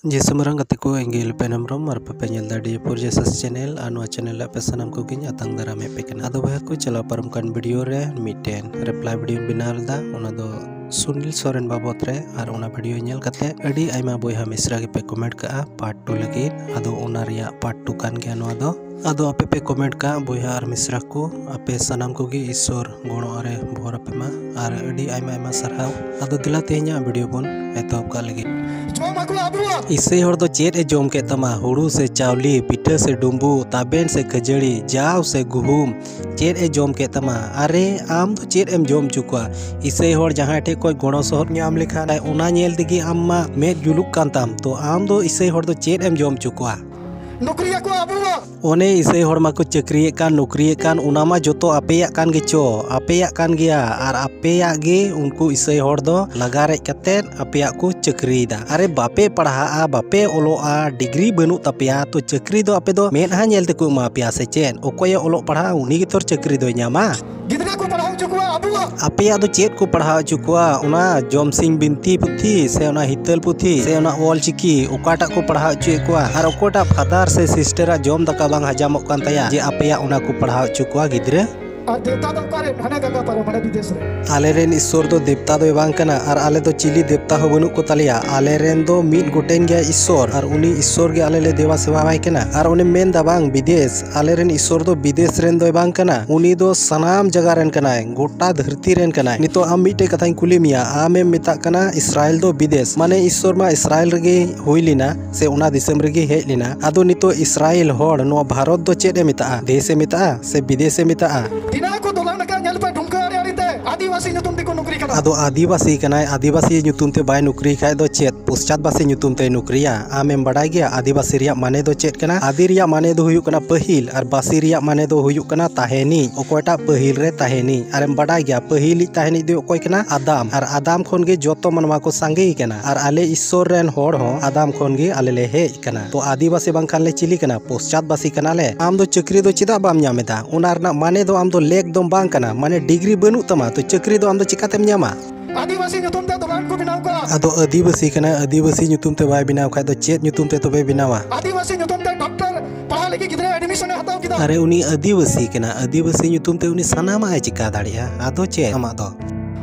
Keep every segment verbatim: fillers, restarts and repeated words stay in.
ᱡᱮ ᱥᱮ ᱢᱟᱨᱟᱝ ᱜᱟᱛᱮ ᱠᱚ, ᱤᱧ ᱜᱮ ᱞᱩᱯᱮᱱ ᱦᱮᱢᱵᱨᱚᱢ ᱟᱨ ᱟᱯᱮ ᱯᱮ ᱧᱮᱞ ᱮᱫᱟ ᱰᱤ ᱮ ᱯᱷᱳᱨ ᱡᱮ ᱮᱥ ᱮᱥ ᱪᱮᱱᱮᱞ᱾ ᱟᱨ ᱱᱚᱣᱟ ᱪᱮᱱᱮᱞ ᱨᱮ ᱟᱯᱮ ᱥᱟᱱᱟᱢ ᱠᱚᱜᱮᱧ ᱟᱛᱟᱝ ᱫᱟᱨᱟᱢᱮᱫ ᱯᱮ ᱠᱟᱱᱟ᱾ ᱟᱫᱚ ᱵᱚᱭᱦᱟ ᱠᱚ, ᱪᱟᱞᱟᱣ ᱯᱟᱨᱚᱢ ᱠᱟᱱ ᱵᱷᱤᱰᱤᱭᱳ ᱨᱮ ᱢᱤᱫᱴᱮᱱ ᱨᱤᱯᱞᱟᱭ ᱵᱷᱤᱰᱤᱭᱳᱧ ᱵᱮᱱᱟᱣ ᱞᱮᱫᱟ, ᱚᱱᱟ ᱫᱚ ᱥᱩᱱᱤᱞ ᱥᱚᱨᱮᱱ ᱵᱟᱵᱚᱛ ᱨᱮ᱾ ᱟᱨ ᱚᱱᱟ ᱵᱷᱤᱰᱤᱭᱳ ᱧᱮᱞ ᱠᱟᱛᱮ ᱟᱹᱰᱤ ᱟᱭᱢᱟ ᱵᱚᱭᱦᱟ ᱢᱤᱥᱨᱟ ᱜᱮᱯᱮ ᱠᱚᱢᱮᱱᱴ ᱠᱟᱜᱼᱟ ᱯᱟᱨᱴ ᱴᱩ ᱞᱟᱹᱜᱤᱫ᱾ ᱟᱫᱚ ᱚᱱᱟ ᱨᱮᱭᱟᱜ ᱯᱟᱨᱴ ᱴᱩ ᱠᱟᱱ ᱜᱮᱭᱟ ᱱᱚᱣᱟ ᱫᱚ᱾ ᱟᱫᱚ ᱟᱯᱮ ᱯᱮ ᱠᱚᱢᱮᱱᱴ ᱠᱟᱜ ᱵᱚᱭᱦᱟ ᱟᱨ ᱢᱤᱥᱨᱟ ᱠᱚ, ᱟᱯᱮ ᱥᱟᱱᱟᱢ ᱠᱚᱜᱮ ᱤᱥᱥᱚᱨ ᱜᱚᱲᱚ ᱨᱮ ᱵᱷᱚᱨ ᱟᱯᱮ ᱢᱟ᱾ ᱟᱨ ᱟᱹᱰᱤ ᱟᱭᱢᱟ ᱟᱭᱢᱟ ᱥᱟᱨᱦᱟᱣ᱾ ᱟᱫᱚ ᱫᱮᱞᱟ ᱛᱮᱦᱮᱧᱟᱜ ᱵᱷᱤᱰᱤᱭᱳ ᱵᱚᱱ ᱮᱛᱚᱦᱚᱵ ᱠᱟᱜ ᱞᱟᱹᱜᱤᱫ᱾ ᱡᱚᱢ ᱟᱠᱚ ᱟᱵᱚᱣᱟᱜ᱾ ᱤᱥᱟᱹᱭ ᱦᱚᱲ ᱫᱚ ᱪᱮᱫ ᱮ ᱡᱚᱢ ᱠᱮᱫ ᱛᱟᱢᱟ? ᱦᱩᱲᱩ ᱥᱮ ᱪᱟᱣᱞᱮ, ᱯᱤᱴᱷᱟᱹ ᱥᱮ ᱰᱩᱸᱵᱩᱜ, ᱛᱟᱵᱮᱱ ᱥᱮ ᱠᱷᱟᱹᱡᱟᱹᱲᱤ, ᱡᱟᱣ ᱥᱮ ᱜᱩᱦᱩᱢ? ᱪᱮᱫ ᱮ ᱡᱚᱢ ᱠᱮᱫ ᱛᱟᱢᱟ? ᱟᱨᱮ, ᱟᱢ ᱫᱚ ᱪᱮᱫ ᱮᱢ ᱡᱚᱢ ᱦᱚᱪᱚ ᱠᱚᱣᱟ? ᱤᱥᱟᱹᱭ ᱦᱚᱲ ᱡᱟᱦᱟᱸᱭ ᱴᱷᱮᱡ ᱠᱷᱚᱡ ᱜᱚᱲᱚ ᱥᱚᱦᱚᱫ ᱧᱟᱢ ᱞᱮᱠᱷᱟᱱ, ᱚᱱᱟ ᱧᱮᱞ ᱛᱮᱜᱮ ᱟᱢ ᱢᱟ ᱢᱮᱫ ᱡᱩᱞᱩᱜ ᱠᱟᱱ ᱛᱟᱢ᱾ ᱛᱚ ᱟᱢ ᱫᱚ ᱤᱥᱟᱹᱭ ᱦᱚᱲ ᱫᱚ ᱪᱮᱫ ᱮᱢ ᱡᱚᱢ ᱦᱚᱪᱚ ᱠᱚᱣᱟ? ᱱᱚᱠᱨᱤᱭᱟᱠᱚ ᱟᱵᱚᱣᱟᱜ᱾ ᱚᱱᱮ ᱤᱥᱟᱹᱭ ᱦᱚᱲ ᱢᱟᱠᱚ ᱪᱟᱹᱠᱨᱤᱭᱮᱫ ᱠᱟᱱ, ᱱᱚᱠᱨᱤᱭᱮᱫ ᱠᱟᱱ, ᱚᱱᱟ ᱢᱟ ᱡᱚᱛᱚ ᱟᱯᱮᱭᱟᱜ ᱠᱟᱱ ᱜᱮᱪᱚ, ᱟᱯᱮᱭᱟᱜ ᱠᱟᱱ ᱜᱮᱭᱟ᱾ ᱟᱨ ᱟᱯᱮᱭᱟᱜ ᱜᱮ ᱩᱱᱠᱩ ᱤᱥᱟᱹᱭ ᱦᱚᱲ ᱫᱚ ᱞᱟᱜᱟ ᱨᱮᱡ ᱠᱟᱛᱮᱫ ᱟᱯᱮᱭᱟᱜ ᱠᱚ ᱪᱟᱹᱠᱨᱤᱭᱮᱫᱟ᱾ ᱟᱨᱮ, ᱵᱟᱯᱮ ᱯᱟᱲᱦᱟᱜᱼᱟ, ᱵᱟᱯᱮ ᱚᱞᱚᱜᱼᱟ, ᱰᱤᱜᱽᱨᱤ ᱵᱟᱹᱱᱩᱜ ᱛᱟᱯᱮᱭᱟ, ᱛᱚ ᱪᱟᱹᱠᱨᱤ ᱫᱚ ᱟᱯᱮ ᱫᱚ ᱢᱮᱫᱦᱟ ᱧᱮᱞ ᱛᱮᱠᱚ ᱮᱢᱟ ᱯᱮᱭᱟ ᱥᱮ ᱪᱮᱫ? ᱚᱠᱚᱭᱮ ᱚᱞᱚᱜ ᱯᱟᱲᱦᱟᱜᱼᱟ, ᱩᱱᱤ ᱜᱮᱛᱚ ᱪᱟᱹᱠᱨᱤ ᱫᱚᱭ ᱧᱟᱢᱟ᱾ ᱜᱤᱫᱽᱨᱟᱹ ᱠᱚ ᱯᱟᱲᱦᱟᱣ ᱦᱚᱪᱚ ᱠᱚᱣᱟ ᱟᱵᱚᱣᱟᱜ᱾ ᱟᱯᱮᱭᱟᱜ ᱫᱚ ᱪᱮᱫ ᱠᱚ ᱯᱟᱲᱦᱟᱣ ᱦᱚᱪᱚ ᱠᱚᱣᱟ? ᱚᱱᱟ ᱡᱚᱢᱥᱤᱢ ᱵᱤᱱᱛᱤ ᱯᱩᱛᱷᱤ ᱥᱮ ᱚᱱᱟ ᱦᱤᱛᱟᱹᱞ ᱯᱩᱛᱷᱤ ᱥᱮ ᱚᱱᱟ ᱚᱞ ᱪᱤᱠᱤ, ᱚᱠᱟᱴᱟᱜ ᱠᱚ ᱯᱟᱲᱦᱟᱣ ᱦᱚᱪᱚᱭᱮᱫ ᱠᱚᱣᱟ? ᱟᱨ ᱚᱠᱚᱭᱴᱟᱜ ᱯᱷᱟᱫᱟᱨ ᱥᱮ ᱥᱤᱥᱴᱟᱨᱟᱜ ᱡᱚᱢ ᱫᱟᱠᱟ ᱵᱟᱝ ᱦᱟᱡᱟᱢᱚᱜ ᱠᱟᱱ ᱛᱟᱭᱟ ᱡᱮ ᱟᱯᱮᱭᱟᱜ ᱚᱱᱟ ᱠᱚ ᱯᱟᱲᱦᱟᱣ ᱦᱚᱪᱚ ᱠᱚᱣᱟ ᱜᱤᱫᱽᱨᱟᱹ? ᱟᱨ ᱫᱮᱵᱛᱟ ᱫᱚ ᱚᱠᱟᱨᱮ? ᱦᱟᱱᱮ ᱜᱟᱸᱜᱟ ᱯᱟᱨᱚᱢ, ᱦᱟᱱᱮ ᱵᱤᱫᱮᱥ ᱨᱮ᱾ ᱟᱞᱮᱨᱮᱱ ᱤᱥᱥᱚᱨ ᱫᱚ ᱫᱮᱵᱛᱟ ᱫᱚᱭ ᱵᱟᱝ ᱠᱟᱱᱟ, ᱟᱨ ᱟᱞᱮ ᱫᱚ ᱪᱤᱞᱤ ᱫᱮᱵᱛᱟ ᱦᱚᱸ ᱵᱟᱹᱱᱩᱜ ᱠᱚ ᱛᱟᱞᱮᱭᱟ᱾ ᱟᱞᱮᱨᱮᱱ ᱫᱚ ᱢᱤᱫ ᱜᱚᱴᱮᱱ ᱜᱮᱭᱟ ᱤᱥᱥᱚᱨ, ᱟᱨ ᱩᱱᱤ ᱤᱥᱥᱚᱨ ᱜᱮ ᱟᱞᱮ ᱞᱮ ᱫᱮᱵᱟ ᱥᱮᱵᱟᱣᱟᱭ ᱠᱟᱱᱟ᱾ ᱟᱨ ᱚᱱᱮᱢ ᱢᱮᱱᱫᱟ ᱵᱟᱝ ᱵᱤᱫᱮᱥ, ᱟᱞᱮᱨᱮᱱ ᱤᱥᱥᱚᱨ ᱫᱚ ᱵᱤᱫᱮᱥ ᱨᱮᱱ ᱫᱚᱭ ᱵᱟᱝ ᱠᱟᱱᱟ, ᱩᱱᱤ ᱫᱚ ᱥᱟᱱᱟᱢ ᱡᱟᱭᱜᱟ ᱨᱮᱱ ᱠᱟᱱᱟᱭ, ᱜᱚᱴᱟ ᱫᱷᱟᱹᱨᱛᱤ ᱨᱮᱱ ᱠᱟᱱᱟᱭ᱾ ᱱᱤᱛᱚᱜ ᱟᱢ ᱢᱤᱫᱴᱮᱡ ᱠᱟᱛᱷᱟᱧ ᱠᱩᱞᱤ ᱢᱮᱭᱟ, ᱟᱢᱮᱢ ᱢᱮᱛᱟᱜ ᱠᱟᱱᱟ ᱤᱥᱨᱟᱭᱮᱞ ᱫᱚ ᱵᱤᱫᱮᱥ, ᱢᱟᱱᱮ ᱤᱥᱥᱚᱨ ᱢᱟ ᱤᱥᱨᱟᱭᱮᱞ ᱨᱮᱜᱮ ᱦᱩᱭ ᱞᱮᱱᱟ ᱥᱮ ᱚᱱᱟ ᱫᱤᱥᱚᱢ ᱨᱮᱜᱮ ᱦᱮᱡ ᱞᱮᱱᱟ᱾ ᱟᱫᱚ ᱱᱤᱛᱚᱜ ᱤᱥᱨᱟᱭᱮᱞ ᱦᱚᱲ ᱱᱚᱣᱟ ᱵᱷᱟᱨᱚᱛ ᱫᱚ ᱪᱮᱫ ᱮ ᱢᱮᱛᱟᱜᱼᱟ? ᱫᱮᱥ ᱮ ᱢᱮᱛᱟᱜᱼᱟ ᱥᱮ ᱵᱤᱫᱮᱥ ᱮ ᱢᱮᱛᱟᱜᱼᱟ? ᱫᱤᱱᱟ ᱠᱚ ᱫᱚᱞᱟᱱ ᱟᱠᱟᱫ, ᱧᱮᱞ ᱯᱮ, ᱰᱷᱩᱝᱠᱟᱹ ᱟᱲᱮ ᱟᱲᱮ ᱛᱮ ᱟᱹᱫᱤᱵᱟᱹᱥᱤ ᱧᱩᱛᱩᱢ ᱛᱮᱠᱚ ᱱᱚᱠᱨᱤ ᱠᱟᱱᱟ᱾ ᱟᱫᱚ ᱟᱹᱫᱤᱵᱟᱹᱥᱤ ᱠᱟᱱᱟᱭ, ᱟᱹᱫᱤᱵᱟᱹᱥᱤ ᱧᱩᱛᱩᱢ ᱛᱮ ᱵᱟᱭ ᱱᱚᱠᱨᱤ ᱠᱷᱟᱡ ᱫᱚ ᱪᱮᱫ? ᱯᱚᱥᱪᱟᱛᱵᱟᱥᱤ ᱧᱩᱛᱩᱢ ᱛᱮᱭ ᱱᱚᱠᱨᱤᱭᱟ᱾ ᱟᱢᱮᱢ ᱵᱟᱰᱟᱭ ᱜᱮᱭᱟ ᱟᱹᱫᱤᱵᱟᱹᱥᱤ ᱨᱮᱭᱟᱜ ᱢᱟᱱᱮ ᱫᱚ ᱪᱮᱫ ᱠᱟᱱᱟ? ᱟᱹᱫᱤ ᱨᱮᱭᱟᱜ ᱢᱟᱱᱮ ᱫᱚ ᱦᱩᱭᱩᱜ ᱠᱟᱱᱟ ᱯᱟᱹᱦᱤᱞ, ᱟᱨ ᱵᱟᱹᱥᱤ ᱨᱮᱭᱟᱜ ᱢᱟᱱᱮ ᱫᱚ ᱦᱩᱭᱩᱜ ᱠᱟᱱᱟ ᱛᱟᱦᱮᱱᱤᱡ᱾ ᱚᱠᱚᱭᱴᱟᱜ ᱯᱟᱹᱦᱤᱞ ᱨᱮ ᱛᱟᱦᱮᱱᱤᱡ? ᱟᱨᱮᱢ ᱵᱟᱰᱟᱭ ᱜᱮᱭᱟ ᱯᱟᱹᱦᱤᱞᱤᱡ ᱛᱟᱦᱮᱱᱤᱡ ᱫᱚ ᱚᱠᱚᱭ ᱠᱟᱱᱟ? ᱟᱫᱟᱢ᱾ ᱟᱨ ᱟᱫᱟᱢ ᱠᱷᱚᱱ ᱜᱮ ᱡᱚᱛᱚ ᱢᱟᱱᱣᱟ ᱠᱚ ᱥᱟᱸᱜᱮ ᱠᱟᱱᱟ, ᱟᱨ ᱟᱞᱮ ᱤᱥᱥᱚᱨ ᱨᱮᱱ ᱦᱚᱲ ᱦᱚᱸ ᱟᱫᱟᱢ ᱠᱷᱚᱱ ᱜᱮ ᱟᱞᱮ ᱞᱮ ᱦᱮᱡ ᱠᱟᱱᱟ᱾ ᱛᱚ ᱟᱹᱫᱤᱵᱟᱹᱥᱤ ᱵᱟᱝᱠᱷᱟᱱ ᱞᱮ ᱪᱤᱞᱤ ᱠᱟᱱᱟ? ᱯᱚᱥᱪᱟᱛᱵᱟᱥᱤ ᱠᱟᱱᱟᱞᱮ᱾ ᱟᱢ ᱫᱚ ᱪᱟᱹᱠᱨᱤ ᱫᱚ ᱪᱮᱫᱟᱜ ᱵᱟᱢ ᱧᱟᱢ ᱮᱫᱟ? ᱚᱱᱟ ᱨᱮᱱᱟᱜ ᱢᱟᱱᱮ ᱫᱚ ᱟᱢ ᱫᱚ ᱞᱮᱠ ᱫᱚᱢ ᱵᱟᱝ ᱠᱟᱱᱟ, ᱢᱟᱱᱮ ᱰᱤᱜᱽᱨᱤ ᱵᱟᱹᱱᱩᱜ ᱛᱟᱢᱟ, ᱛᱚ ᱪᱟᱹᱠᱨᱤ ᱫᱚ ᱟᱢ ᱫᱚ ᱪᱤᱠᱟᱛᱮᱢ ᱧᱟᱢᱟ? ᱟᱹᱫᱤᱵᱟᱹᱥᱤ ᱧᱩᱛᱩᱢ ᱛᱮ ᱫᱚᱞᱟᱱ ᱠᱚ ᱵᱮᱱᱟᱣ ᱠᱟᱜᱼᱟ᱾ ᱟᱫᱚ ᱟᱹᱫᱤᱵᱟᱹᱥᱤ ᱠᱟᱱᱟ, ᱟᱹᱫᱤᱵᱟᱹᱥᱤ ᱧᱩᱛᱩᱢ ᱛᱮ ᱵᱟᱭ ᱵᱮᱱᱟᱣ ᱠᱷᱟᱡ ᱫᱚ ᱪᱮᱫ ᱧᱩᱛᱩᱢ ᱛᱮ ᱛᱚᱵᱮ ᱵᱮᱱᱟᱣᱟ? ᱟᱹᱫᱤᱵᱟᱹᱥᱤ ᱧᱩᱛᱩᱢ ᱛᱮ ᱰᱟᱠᱛᱟᱨ ᱯᱟᱲᱦᱟᱣ ᱞᱟᱹᱜᱤᱫ ᱜᱤᱫᱽᱨᱟᱹ admission ᱮ ᱦᱟᱛᱟᱣ ᱠᱮᱫᱟ᱾ ᱟᱨᱮ, ᱩᱱᱤ ᱟᱹᱫᱤᱵᱟᱹᱥᱤ ᱠᱟᱱᱟ, ᱟᱹᱫᱤᱵᱟᱹᱥᱤ ᱧᱩᱛᱩᱢ ᱛᱮ ᱩᱱᱤ ᱥᱟᱱᱟᱢᱟᱜ ᱮ ᱪᱤᱠᱟ ᱫᱟᱲᱮᱭᱟᱜᱼᱟ᱾ ᱟᱫᱚ ᱪᱮᱫ ᱟᱢᱟᱜ ᱫᱚ?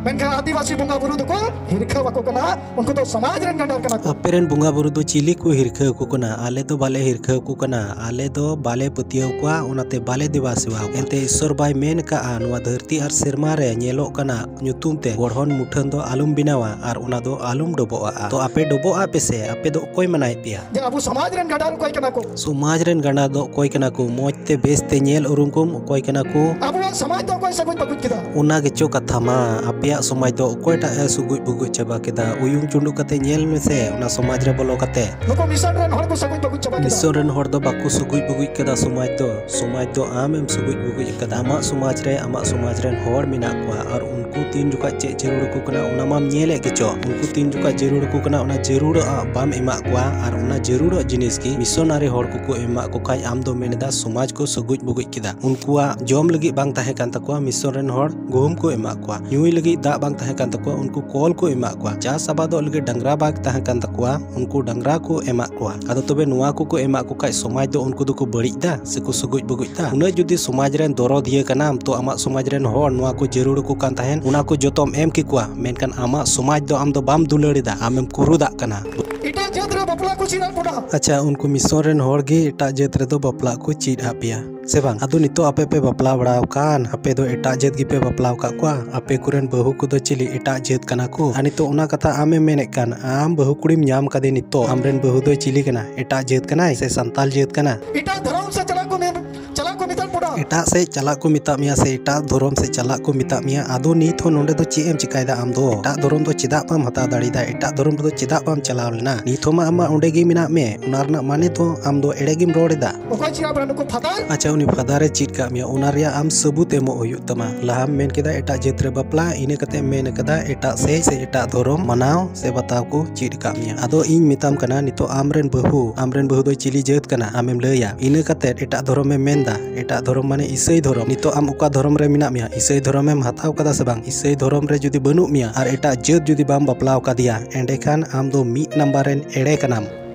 ᱢᱮᱱᱠᱷᱟᱱ ᱟᱹᱫᱤᱵᱟᱹᱥᱤ ᱵᱚᱸᱜᱟ ᱵᱩᱨᱩ ᱫᱚᱠᱚ ᱦᱤᱨᱠᱷᱟᱹ ᱟᱠᱚ ᱠᱟᱱᱟ, ᱩᱱᱠᱩ ᱫᱚ ᱥᱚᱢᱟᱡᱽ ᱨᱮᱱ ᱜᱟᱸᱰᱟᱨ ᱠᱟᱱᱟ ᱠᱚ᱾ ᱟᱯᱮ ᱨᱮᱱ ᱵᱚᱸᱜᱟ ᱵᱩᱨᱩ ᱫᱚ ᱪᱤᱞᱤ ᱠᱚ ᱦᱤᱨᱠᱷᱟᱹ ᱟᱠᱚ ᱠᱟᱱᱟ? ᱟᱞᱮ ᱫᱚ ᱵᱟᱞᱮ ᱦᱤᱨᱠᱷᱟᱹ ᱟᱠᱚ ᱠᱟᱱᱟ, ᱟᱞᱮ ᱫᱚ ᱵᱟᱞᱮ ᱯᱟᱹᱛᱭᱟᱹᱣ ᱠᱚᱣᱟ, ᱚᱱᱟᱛᱮ ᱵᱟᱞᱮ ᱫᱮᱵᱟ ᱥᱮᱵᱟ ᱟᱠᱚᱣᱟ᱾ ᱮᱱᱛᱮ ᱤᱥᱥᱚᱨ ᱵᱟᱭ ᱢᱮᱱ ᱟᱠᱟᱫᱼᱟ, ᱱᱚᱣᱟ ᱫᱷᱟᱹᱨᱛᱤ ᱟᱨ ᱥᱮᱨᱢᱟ ᱨᱮ ᱧᱮᱞᱚᱜ ᱠᱟᱱᱟ ᱧᱩᱛᱩᱢ ᱛᱮ ᱜᱚᱲᱦᱚᱱ ᱢᱩᱴᱷᱟᱹᱱ ᱫᱚ ᱟᱞᱚᱢ ᱵᱮᱱᱟᱣᱟ ᱟᱨ ᱚᱱᱟ ᱫᱚ ᱟᱞᱚᱢ ᱰᱚᱵᱚᱜᱼᱟ᱾ ᱛᱚ ᱟᱯᱮ ᱰᱚᱵᱚᱜ ᱟᱯᱮ ᱥᱮ, ᱟᱯᱮ ᱫᱚ ᱚᱠᱚᱭ ᱢᱟᱱᱟᱭᱮᱫ ᱯᱮᱭᱟ? ᱡᱮ ᱟᱵᱚ ᱥᱚᱢᱟᱡᱽ ᱨᱮᱱ ᱜᱟᱸᱰᱟᱨ ᱚᱠᱚᱭ ᱠᱟᱱᱟ ᱠᱚ? ᱥᱚᱢᱟᱡᱽ ᱨᱮᱱ ᱜᱟᱸᱰᱟᱨ ᱫᱚ ᱚᱠᱚᱭ ᱠᱟᱱᱟ ᱠᱚ? ᱢᱚᱡᱽ ᱛᱮ ᱵᱮᱥ ᱛᱮ ᱧᱮᱞ ᱩᱨᱩᱢ ᱠᱚᱢ, ᱚᱠᱚᱭ ᱠᱟᱱᱟ ᱠᱚ? ᱟᱵᱚᱣᱟᱜ ᱥᱚᱢᱟᱡᱽ ᱫᱚ ᱚᱠᱚᱭ ᱥᱟᱹᱜᱩᱡ ᱵᱟᱹᱜᱩᱡ ᱠᱮᱫᱟ? ᱚᱱᱟ ᱜᱮᱪᱚ ᱠᱟᱛᱷᱟ ᱢᱟ, ᱟᱯᱮᱭᱟᱜ ᱥᱚᱢᱟᱡᱽ ᱫᱚ ᱚᱠᱚᱭᱴᱟᱜ ᱮ ᱥᱩᱜᱩᱡ ᱵᱩᱜᱩᱡ ᱪᱟᱵᱟ ᱠᱮᱫᱟ? ᱩᱭᱩᱝ ᱪᱩᱸᱰᱩ ᱠᱟᱛᱮ ᱧᱮᱞ ᱢᱮᱥᱮ ᱚᱱᱟ ᱥᱚᱢᱟᱡᱽ ᱨᱮ ᱵᱚᱞᱚ ᱠᱟᱛᱮ᱾ ᱱᱩᱠᱩ ᱢᱤᱥᱚᱱ ᱨᱮᱱ ᱦᱚᱲ ᱠᱚ ᱥᱟᱹᱜᱩᱡ ᱵᱟᱹᱜᱩᱡ ᱪᱟᱵᱟ ᱠᱮᱫᱟ᱾ ᱢᱤᱥᱚᱱ ᱨᱮᱱ ᱦᱚᱲ ᱫᱚ ᱵᱟᱠᱚ ᱥᱩᱜᱩᱡ ᱵᱩᱜᱩᱡ ᱠᱟᱫᱟ ᱥᱚᱢᱟᱡᱽ ᱫᱚ, ᱥᱚᱢᱟᱡᱽ ᱫᱚ ᱟᱢ ᱮᱢ ᱥᱩᱜᱩᱡ ᱵᱩᱜᱩᱡ ᱠᱟᱫᱟ᱾ ᱟᱢᱟᱜ ᱥᱚᱢᱟᱡᱽ ᱨᱮ ᱟᱢᱟᱜ ᱥᱚᱢᱟᱡᱽ ᱨᱮᱱ ᱦᱚᱲ ᱢᱮᱱᱟᱜ ᱠᱚᱣᱟ ᱟᱨ ᱩᱱᱠᱩ ᱛᱤᱱ ᱡᱚᱠᱷᱟᱡ ᱪᱮᱫ ᱡᱟᱹᱨᱩᱲ ᱟᱠᱚ ᱠᱟᱱᱟ ᱚᱱᱟ ᱢᱟᱢ ᱧᱮᱞᱮᱫ ᱜᱮᱪᱚ᱾ ᱩᱱᱠᱩ ᱛᱤᱱ ᱡᱚᱠᱷᱟᱡ ᱡᱟᱹᱨᱩᱲ ᱟᱠᱚ ᱠᱟᱱᱟ ᱚᱱᱟ ᱡᱟᱹᱨᱩᱲᱟᱜ ᱵᱟᱢ ᱮᱢᱟᱜ ᱠᱚᱣᱟ ᱟᱨ ᱚᱱᱟ ᱡᱟᱹᱨᱩᱲᱟᱜ ᱡᱤᱱᱤᱥ ᱜᱮ ᱢᱤᱥᱚᱱᱟᱨᱤ ᱦᱚᱲ ᱠᱚᱠᱚ ᱮᱢᱟᱜ ᱠᱚ ᱠᱷᱟᱡ ᱟᱢ ᱫᱚ ᱢᱮᱱ ᱮᱫᱟ ᱥᱚᱢᱟᱡᱽ ᱠᱚ ᱥᱩᱜᱩᱡ ᱵᱩᱜᱩᱡ ᱠᱮᱫᱟ᱾ ᱩᱱᱠᱩᱣᱟᱜ ᱡᱚᱢ ᱞᱟᱹᱜᱤᱫ ᱵᱟᱝ ᱛᱟᱦᱮᱸ ᱠᱟᱱ ᱛᱟᱠᱚᱣᱟ, ᱢᱤᱥᱚᱱ ᱨᱮᱱ ᱦᱚᱲ ᱜᱩᱦᱩᱢ ᱠᱚ ᱮᱢᱟᱜ ᱠᱚᱣᱟ᱾ ᱧᱩᱭ ᱞᱟᱹᱜᱤᱫ ᱫᱟᱜ ᱵᱟᱝ ᱛᱟᱦᱮᱸ ᱠᱟᱱ ᱛᱟᱠᱚᱣᱟ, ᱩᱱᱠᱩ ᱠᱚᱞ ᱠᱚ ᱮᱢᱟᱜ ᱠᱚᱣᱟ᱾ ᱪᱟᱥ ᱟᱵᱟᱫᱚᱜ ᱞᱟᱹᱜᱤᱫ ᱰᱟᱝᱨᱟ ᱵᱟᱝ ᱛᱟᱦᱮᱸ ᱠᱟᱱ ᱛᱟᱠᱚᱣᱟ, ᱩᱱᱠᱩ ᱰᱟᱝᱨᱟ ᱠᱚ ᱮᱢᱟᱜ ᱠᱚᱣᱟ᱾ ᱟᱫᱚ ᱛᱚᱵᱮ ᱱᱚᱣᱟ ᱠᱚᱠᱚ ᱮᱢᱟᱜ ᱠᱚ ᱠᱷᱟᱡ ᱥᱚᱢᱟᱡᱽ ᱫᱚ ᱩᱱᱠᱩ ᱫᱚᱠᱚ ᱵᱟᱹᱲᱤᱡ ᱫᱟ ᱥᱮᱠᱚ ᱥᱩᱜᱩᱡ ᱵᱩᱜᱩᱡ ᱫᱟ? ᱩᱱᱟᱹᱜ ᱡᱩᱫᱤ ᱥᱚᱢᱟᱡᱽ ᱨᱮᱱ ᱫᱚᱨᱚᱫᱤᱭᱟᱹ ᱠᱟᱱᱟᱢ ᱛᱚ ᱟᱢᱟᱜ ᱥᱚᱢᱟᱡᱽ ᱨᱮᱱ ᱦᱚᱲ ᱱᱚᱣᱟ ᱠᱚ ᱡᱟᱹᱨᱩᱲ ᱟᱠᱚ ᱠᱟᱱ ᱛᱟᱦᱮᱸᱱ, ᱚᱱᱟ ᱠᱚ ᱡᱚᱛᱚᱢ ᱮᱢ ᱠᱮᱠᱚᱣᱟ, ᱢᱮᱱᱠᱷᱟᱱ ᱟᱢᱟᱜ ᱥᱚᱢᱟᱡᱽ ᱫᱚ ᱟᱢ ᱫᱚ ᱵᱟᱢ ᱫᱩᱞᱟᱹᱲ ᱮᱫᱟ, ᱟᱢᱮᱢ ᱠᱩᱨᱩᱫᱟᱜ ᱠᱟᱱᱟ᱾ ᱮᱴᱟᱜ ᱡᱟᱹᱛ ᱨᱮ ᱵᱟᱯᱞᱟ ᱠᱚ ᱪᱮᱫ ᱟᱫ ᱵᱚᱱᱟ? ᱟᱪᱪᱷᱟ, ᱩᱱᱠᱩ ᱢᱤᱥᱚᱱ ᱨᱮᱱ ᱦᱚᱲ ᱜᱮ ᱮᱴᱟᱜ ᱡᱟᱹᱛ ᱨᱮᱫᱚ ᱵᱟᱯᱞᱟ ᱠᱚ ᱪᱮᱫ ᱟᱫ ᱯᱮᱭᱟ ᱥᱮ ᱵᱟᱝ? ᱟᱫᱚ ᱱᱤᱛᱚᱜ ᱟᱯᱮ ᱯᱮ ᱵᱟᱯᱞᱟ ᱵᱟᱲᱟ ᱟᱠᱟᱱ, ᱟᱯᱮ ᱫᱚ ᱮᱴᱟᱜ ᱡᱟᱹᱛ ᱜᱮᱯᱮ ᱵᱟᱯᱞᱟ ᱟᱠᱟᱫ ᱠᱚᱣᱟ? ᱟᱯᱮ ᱠᱚᱨᱮᱱ ᱵᱟᱹᱦᱩ ᱠᱚᱫᱚ ᱪᱤᱞᱤ ᱮᱴᱟᱜ ᱡᱟᱹᱛ ᱠᱟᱱᱟ ᱠᱚ? ᱟᱨ ᱱᱤᱛᱚᱜ ᱚᱱᱟ ᱠᱟᱛᱷᱟ ᱟᱢᱮᱢ ᱢᱮᱱᱮᱫ ᱠᱟᱱ, ᱟᱢ ᱵᱟᱹᱦᱩ ᱠᱩᱲᱤᱢ ᱧᱟᱢ ᱠᱟᱫᱮ, ᱱᱤᱛᱚᱜ ᱟᱢᱨᱮᱱ ᱵᱟᱹᱦᱩ ᱫᱚᱭ ᱪᱤᱞᱤ ᱠᱟᱱᱟ? ᱮᱴᱟᱜ ᱡᱟᱹᱛ ᱠᱟᱱᱟᱭ ᱥᱮ ᱥᱟᱱᱛᱟᱞ ᱡᱟᱹᱛ ᱠᱟᱱᱟ? ᱮᱴᱟᱜ ᱫᱷᱚᱨᱚᱢ ᱥᱮ ᱪᱟᱞᱟᱜ ᱠᱚ ᱢᱮ, ᱪᱟᱞᱟᱜ ᱠᱚ ᱢᱮᱛᱟᱜ ᱵᱚᱱᱟ᱾ ᱮᱴᱟᱜ ᱥᱮᱫ ᱪᱟᱞᱟᱜ ᱠᱚ ᱢᱮᱛᱟᱜ ᱢᱮᱭᱟ ᱥᱮ ᱮᱴᱟᱜ ᱫᱷᱚᱨᱚᱢ ᱥᱮᱫ ᱪᱟᱞᱟᱜ ᱠᱚ ᱢᱮᱛᱟᱜ ᱢᱮᱭᱟ, ᱟᱫᱚ ᱱᱤᱛ ᱦᱚᱸ ᱱᱚᱰᱮ ᱫᱚ ᱪᱮᱫ ᱮᱢ ᱪᱤᱠᱟᱭᱮᱫᱟ ᱟᱢ ᱫᱚ? ᱮᱴᱟᱜ ᱫᱷᱚᱨᱚᱢ ᱫᱚ ᱪᱮᱫᱟᱜ ᱵᱟᱢ ᱦᱟᱛᱟᱣ ᱫᱟᱲᱮᱭᱟᱫᱟ? ᱮᱴᱟᱜ ᱫᱷᱚᱨᱚᱢ ᱨᱮᱫᱚ ᱪᱮᱫᱟᱜ ᱵᱟᱢ ᱪᱟᱞᱟᱣ ᱞᱮᱱᱟ? ᱱᱤᱛ ᱦᱚᱸ ᱢᱟ ᱟᱢ ᱢᱟ ᱚᱸᱰᱮ ᱜᱮ ᱢᱮᱱᱟᱜ ᱢᱮ, ᱚᱱᱟ ᱨᱮᱱᱟᱜ ᱢᱟᱱᱮ ᱫᱚ ᱟᱢ ᱫᱚ ᱮᱲᱮ ᱜᱮᱢ ᱨᱚᱲ ᱮᱫᱟ᱾ ᱚᱠᱚᱭ ᱪᱮᱫ ᱟᱵᱚᱱᱟ ᱱᱩᱠᱩ ᱯᱷᱟᱫᱟᱨ? ᱟᱪᱪᱷᱟ, ᱩᱱᱤ ᱯᱷᱟᱫᱟᱨ ᱮ ᱪᱮᱫ ᱠᱟᱜ ᱢᱮᱭᱟ, ᱚᱱᱟ ᱨᱮᱭᱟᱜ ᱟᱢ ᱥᱟᱹᱵᱩᱛ ᱮᱢᱚᱜ ᱦᱩᱭᱩᱜ ᱛᱟᱢᱟ᱾ ᱞᱟᱦᱟᱢ ᱢᱮᱱ ᱠᱮᱫᱟ ᱮᱴᱟᱜ ᱡᱟᱹᱛ ᱨᱮ ᱵᱟᱯᱞᱟ, ᱤᱱᱟᱹ ᱠᱟᱛᱮ ᱮᱢ ᱢᱮᱱ ᱠᱟᱫᱟ ᱮᱴᱟᱜ ᱥᱮᱡ ᱥᱮ ᱮᱴᱟᱜ ᱫᱷᱚᱨᱚᱢ ᱢᱟᱱᱟᱣ ᱥᱮ ᱵᱟᱛᱟᱣ ᱠᱚ ᱪᱮᱫ ᱠᱟᱜ ᱢᱮᱭᱟ᱾ ᱟᱫᱚ ᱤᱧ ᱢᱮᱛᱟᱢ ᱠᱟᱱᱟ, ᱱᱤᱛᱚᱜ ᱟᱢᱨᱮᱱ ᱵᱟᱹᱦᱩ, ᱟᱢᱨᱮᱱ ᱵᱟᱹᱦᱩ ᱫᱚ ᱪᱤᱞᱤ ᱡᱟᱹᱛ ᱠᱟᱱᱟ, ᱟᱢᱮᱢ ᱞᱟᱹᱭᱟ᱾ ᱤᱱᱟᱹ ᱠᱟᱛᱮ ᱮᱴᱟᱜ ᱫᱷᱚᱨᱚᱢ ᱮᱢ ᱢᱮᱱᱫᱟ, ᱮᱴᱟᱜ ᱫᱷᱚᱨᱚᱢ ᱢᱟᱱᱮ ᱤᱥᱟᱹᱭ ᱫᱷᱚᱨᱚᱢ᱾ ᱱᱤᱛᱚᱜ ᱟᱢ ᱚᱠᱟ ᱫᱷᱚᱨᱚᱢ ᱨᱮ ᱢᱮᱱᱟᱜ ᱢᱮᱭᱟ? ᱤᱥᱟᱹᱭ ᱫᱷᱚᱨᱚᱢ ᱮᱢ ᱦᱟᱛᱟᱣ ᱠᱟᱫᱟ ᱥᱮ ᱵᱟᱝ? ᱤᱥᱟᱹᱭ ᱫᱷᱚᱨᱚᱢ ᱨᱮ ᱡᱩᱫᱤ ᱵᱟᱹᱱᱩᱜ ᱢᱮᱭᱟ ᱟᱨ ᱮᱴᱟᱜ ᱡᱟᱹᱛ ᱡᱩᱫᱤ ᱵᱟᱢ ᱵᱟᱯᱞᱟ ᱟᱠᱟᱫᱮᱭᱟ, ᱮᱸᱰᱮᱠᱷᱟᱱ ᱟᱢ ᱫᱚ ᱢᱤᱫ ᱱᱟᱢᱵᱟᱨ ᱨᱮᱱ ᱮᱲᱮ ᱠᱟᱱᱟᱢ᱾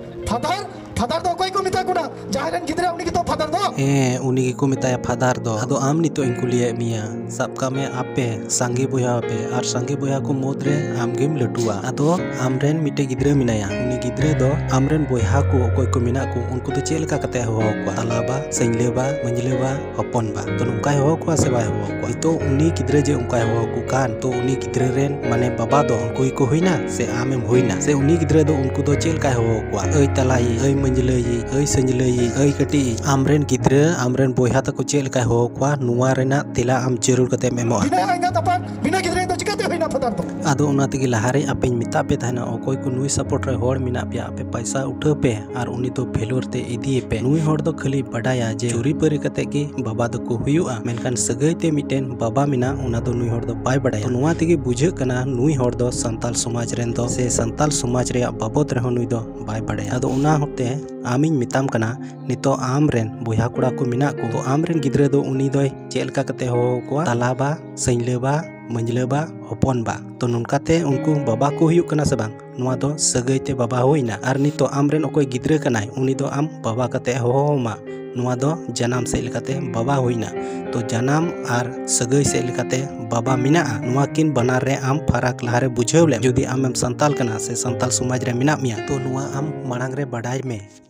ᱯᱷᱟᱫᱟᱨ? ᱯᱷᱟᱫᱟᱨ ᱫᱚ ᱚᱠᱚᱭ ᱠᱚ ᱢᱮᱛᱟ ᱠᱚ ᱠᱟᱱᱟ? ᱡᱟᱦᱟᱸᱭ ᱨᱮᱱ ᱜᱤᱫᱽᱨᱟᱹ, ᱩᱱᱤ ᱜᱮᱛᱚ ᱯᱷᱟᱫᱟᱨ ᱫᱚ᱾ ᱦᱮᱸ, ᱩᱱᱤ ᱜᱮᱠᱚ ᱢᱮᱛᱟᱭᱟ ᱯᱷᱟᱫᱟᱨ ᱫᱚ᱾ ᱟᱫᱚ ᱟᱢ ᱱᱤᱛᱚᱜ ᱤᱧ ᱠᱩᱞᱤᱭᱮᱫ ᱢᱮᱭᱟ, ᱥᱟᱵ ᱠᱟᱜ ᱢᱮ ᱟᱯᱮ ᱥᱟᱸᱜᱮ ᱵᱚᱭᱦᱟ ᱟᱯᱮ, ᱟᱨ ᱥᱟᱸᱜᱮ ᱵᱚᱭᱦᱟ ᱠᱚ ᱢᱩᱫᱽ ᱨᱮ ᱟᱢ ᱜᱮᱢ ᱞᱟᱹᱴᱩᱣᱟ᱾ ᱟᱫᱚ ᱟᱢ ᱨᱮᱱ ᱢᱤᱫᱴᱮᱡ ᱜᱤᱫᱽᱨᱟᱹ ᱢᱮᱱᱟᱭᱟ, ᱩᱱᱤ ᱜᱤᱫᱽᱨᱟᱹ ᱫᱚ ᱟᱢ ᱨᱮᱱ ᱵᱚᱭᱦᱟ ᱠᱚ ᱚᱠᱚᱭ ᱠᱚ ᱢᱮᱱᱟᱜ ᱠᱚ, ᱩᱱᱠᱩ ᱫᱚ ᱪᱮᱫ ᱞᱮᱠᱟ ᱠᱟᱛᱮ ᱦᱚᱦᱚ ᱟᱠᱚᱣᱟ? ᱛᱟᱞᱟ ᱵᱟ, ᱥᱟᱹᱧᱞᱟᱹ ᱵᱟ, ᱢᱟᱹᱧᱞᱟᱹ ᱵᱟ, ᱦᱚᱯᱚᱱ ᱵᱟ᱾ ᱛᱚ ᱱᱚᱝᱠᱟᱭ ᱦᱚᱦᱚ ᱠᱚᱣᱟ ᱥᱮ ᱵᱟᱭ ᱦᱚᱦᱚ ᱠᱚᱣᱟ? ᱱᱤᱛᱚᱜ ᱩᱱᱤ ᱜᱤᱫᱽᱨᱟᱹ ᱡᱮ ᱚᱱᱠᱟᱭ ᱦᱚᱦᱚ ᱠᱚ ᱠᱟᱱ, ᱛᱚ ᱩᱱᱤ ᱜᱤᱫᱽᱨᱟᱹ ᱨᱮᱱ ᱢᱟᱱᱮ ᱵᱟᱵᱟ ᱫᱚ ᱩᱱᱠᱩ ᱜᱮᱠᱚ ᱦᱩᱭᱱᱟ ᱥᱮ ᱟᱢᱮᱢ ᱦᱩᱭᱱᱟ? ᱥᱮ ᱩᱱᱤ ᱜᱤᱫᱽᱨᱟᱹ ᱫᱚ ᱩᱱᱠᱩ ᱫᱚ ᱪᱮᱫ ᱞᱮᱠᱟᱭ ᱦᱚᱦᱚ ᱠᱚᱣᱟ? ᱟᱹᱭ ᱛᱟᱞᱟᱭᱤᱡ, ᱟᱹᱭ ᱢᱟᱹᱧᱞᱟᱹᱭᱤᱡ, ᱟᱹᱭ ᱥᱟᱹᱧᱞᱟᱹᱭᱤᱡ, ᱟᱹᱭ ᱠᱟᱹᱴᱤᱡ᱾ ᱟᱢ ᱨᱮᱱ ᱜᱤᱫᱽᱨᱟᱹ, ᱟᱢ ᱨᱮᱱ ᱵᱚᱭᱦᱟ ᱛᱟᱠᱚ ᱪᱮᱫ ᱞᱮᱠᱟᱭ ᱦᱚᱦᱚ ᱠᱚᱣᱟ, ᱱᱚᱣᱟ ᱨᱮᱱᱟᱜ ᱛᱮᱞᱟ ᱟᱢ ᱡᱟᱹᱨᱩᱲ ᱠᱟᱛᱮᱢ ᱮᱢᱚᱜᱼᱟ᱾ ᱵᱤᱱᱟᱹ ᱮᱸᱜᱟᱛ ᱟᱯᱟᱛ, ᱵᱤᱱᱟᱹ ᱜᱤᱫᱽᱨᱟᱹ ᱫᱚ ᱪᱤᱠᱟᱹᱛᱮ ᱦᱩᱭᱱᱟ ᱯᱷᱟᱫᱟᱨ ᱫᱚ? ᱟᱫᱚ ᱚᱱᱟ ᱛᱮᱜᱮ ᱞᱟᱦᱟᱨᱮ ᱟᱯᱮᱧ ᱢᱮᱛᱟᱫ ᱯᱮ ᱛᱟᱦᱮᱱᱟ, ᱚᱠᱚᱭ ᱠᱚ ᱱᱩᱭ ᱥᱟᱯᱳᱨᱴ ᱨᱮ ᱦᱚᱲ ᱢᱮᱱᱟᱜ ᱯᱮᱭᱟ, ᱟᱯᱮ ᱯᱟᱭᱥᱟ ᱩᱴᱷᱟᱹᱣ ᱯᱮ ᱟᱨ ᱩᱱᱤ ᱫᱚ ᱵᱷᱮᱞᱳᱨ ᱛᱮ ᱤᱫᱤᱭᱮᱯᱮ᱾ ᱱᱩᱭ ᱦᱚᱲ ᱫᱚ ᱠᱷᱟᱹᱞᱤ ᱵᱟᱰᱟᱭᱟ ᱡᱮ ᱡᱩᱨᱤᱯᱟᱹᱨᱤ ᱠᱟᱛᱮ ᱜᱮ ᱵᱟᱵᱟ ᱫᱚᱠᱚ ᱦᱩᱭᱩᱜᱼᱟ, ᱢᱮᱱᱠᱷᱟᱱ ᱥᱟᱹᱜᱟᱹᱭ ᱛᱮ ᱢᱤᱫᱴᱮᱱ ᱵᱟᱵᱟ ᱢᱮᱱᱟᱜ, ᱚᱱᱟ ᱫᱚ ᱱᱩᱭ ᱦᱚᱲ ᱫᱚ ᱵᱟᱭ ᱵᱟᱰᱟᱭᱟ᱾ ᱛᱚ ᱱᱚᱣᱟ ᱛᱮᱜᱮ ᱵᱩᱡᱷᱟᱹᱜ ᱠᱟᱱᱟ ᱱᱩᱭ ᱦᱚᱲ ᱫᱚ ᱥᱟᱱᱛᱟᱞ ᱥᱚᱢᱟᱡᱽ ᱨᱮᱱ ᱫᱚ ᱥᱮ ᱥᱟᱱᱛᱟᱞ ᱥᱚᱢᱟᱡᱽ ᱨᱮᱭᱟᱜ ᱵᱟᱵᱚᱫ ᱨᱮᱦᱚᱸ ᱱᱩᱭ ᱫᱚ ᱵᱟᱭ ᱵᱟᱰᱟᱭᱟ᱾ ᱟᱫᱚ ᱚᱱᱟ ᱦᱚᱛᱮ ᱟᱢᱤᱧ ᱢᱮᱛᱟᱢ ᱠᱟᱱᱟ, ᱱᱤᱛᱚᱜ ᱟᱢ ᱨᱮᱱ ᱵᱚᱭᱦᱟ ᱠᱚᱲᱟ ᱠᱚ ᱢᱮᱱᱟᱜ ᱠᱚ, ᱛᱚ ᱟᱢ ᱨᱮᱱ ᱜᱤᱫᱽᱨᱟᱹ ᱫᱚ ᱩᱱᱤ ᱫᱚᱭ ᱪᱮᱫ ᱞᱮᱠᱟ ᱠᱟᱛᱮ ᱦᱚᱦᱚ ᱟᱠᱚᱣᱟ? ᱛᱟᱞᱟ ᱵᱟ, ᱥᱟᱹᱧᱞᱟᱹ ᱵᱟ, ᱢᱟᱹᱧᱞᱟᱹ ᱵᱟ, ᱦᱚᱯᱚᱱ ᱵᱟ᱾ ᱛᱚ ᱱᱚᱝᱠᱟᱛᱮ ᱩᱱᱠᱩ ᱵᱟᱵᱟ ᱠᱚ ᱦᱩᱭᱩᱜ ᱠᱟᱱᱟ ᱥᱮ ᱵᱟᱝ? ᱱᱚᱣᱟ ᱫᱚ ᱥᱟᱹᱜᱟᱹᱭ ᱛᱮ ᱵᱟᱵᱟ ᱦᱩᱭᱱᱟ᱾ ᱟᱨ ᱱᱤᱛᱚᱜ ᱟᱢ ᱨᱮᱱ ᱚᱠᱚᱭ ᱜᱤᱫᱽᱨᱟᱹ ᱠᱟᱱᱟᱭ, ᱩᱱᱤ ᱫᱚ ᱟᱢ ᱵᱟᱵᱟ ᱠᱟᱛᱮ ᱦᱚᱦᱚ ᱟᱢᱟ, ᱱᱚᱣᱟ ᱫᱚ ᱡᱟᱱᱟᱢ ᱥᱮᱫ ᱞᱮᱠᱟᱛᱮ ᱵᱟᱵᱟ ᱦᱩᱭᱱᱟ᱾ ᱛᱚ ᱡᱟᱱᱟᱢ ᱟᱨ ᱥᱟᱹᱜᱟᱹᱭ ᱥᱮᱫ ᱞᱮᱠᱟᱛᱮ ᱵᱟᱵᱟ ᱢᱮᱱᱟᱜᱼᱟ, ᱱᱚᱣᱟ ᱠᱤᱱ ᱵᱟᱱᱟᱨ ᱨᱮ ᱟᱢ ᱯᱷᱟᱨᱟᱠ ᱞᱟᱦᱟᱨᱮ ᱵᱩᱡᱷᱟᱹᱣ ᱞᱮᱢ᱾ ᱡᱩᱫᱤ ᱟᱢᱮᱢ ᱥᱟᱱᱛᱟᱞ ᱠᱟᱱᱟ ᱥᱮ ᱥᱟᱱᱛᱟᱞ ᱥᱚᱢᱟᱡᱽ ᱨᱮ ᱢᱮᱱᱟᱜ ᱢᱮᱭᱟ, ᱛᱚ ᱱᱚᱣᱟ ᱟᱢ ᱢᱟᱲᱟᱝ ᱨᱮ ᱵᱟᱰᱟᱭ ᱢᱮ᱾